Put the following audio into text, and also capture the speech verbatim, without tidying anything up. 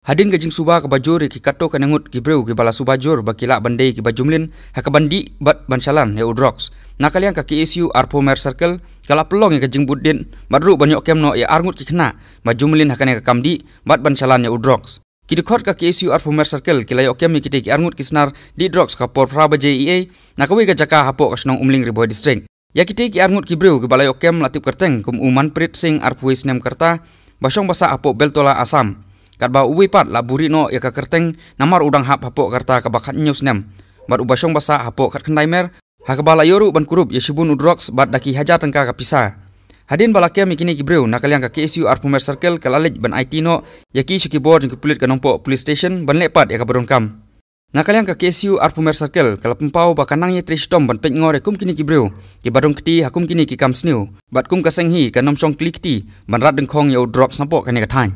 Hadien ka jingsuba kaba jur ïa ki katto katne ngut ki briew kiba la suba jur ba ki lah ban dei kiba jumlin ha kaban dih bad ban shalan ïa u drugs, na ka liang ka K S U Arphew Mer Circle ka la pynlong ïa ka jingbud dien bad ruh ban ïoh kem noh ïa ar ngut ki khynnah ba jumlin ha kane ka kam dih bad ban shalan ïa u drugs. Ki dkhot ka K S U Arphew Mer Circle ki la ïoh kem ïa kitei ki ar ngut ki snar dih drugs ka por phra baje eiei na kawei ka jaka hapoh ka shnong Umling, Ri Bhoi District. Ïa kitei ki ar ngut ki briew kiba la ïoh kem la tip kyrteng kum u Manpreet Singh, arphew snem ka rta, ba shong ba sah hapoh Beltola, Assam. Katba uwei pat la buhrieh noh ïa ka kyrteng namar u dang hap hapoh ka rta kaba khathynñiew snem bad uba shong ba sah hapoh Khatkhyndai Mer, ha kaba la ïoh ruh ban kurup ïa shibun u drugs bad da ki hajar tyngka ka pisa. Hadien ba la kem ïa kine ki briew, na ka liang ka K S U Arphew Mer Circle ka la leit ban aiti noh ïa ki sha ki bor jong ki pulit ka Nongpoh Police Station ban leh pat ïa kaba donkam. Na ka liang ka K S U Arphew Mer Circle ka la pynpaw ba ka nang ïatrei shitom ban peitngor ïa kum kine ki briew kiba dang kti ha kum kine ki kam sniew bad kum ka seng hi kan ym shong kli kti ban rat dyngkhong ïa u drugs napoh kane ka thaiñ.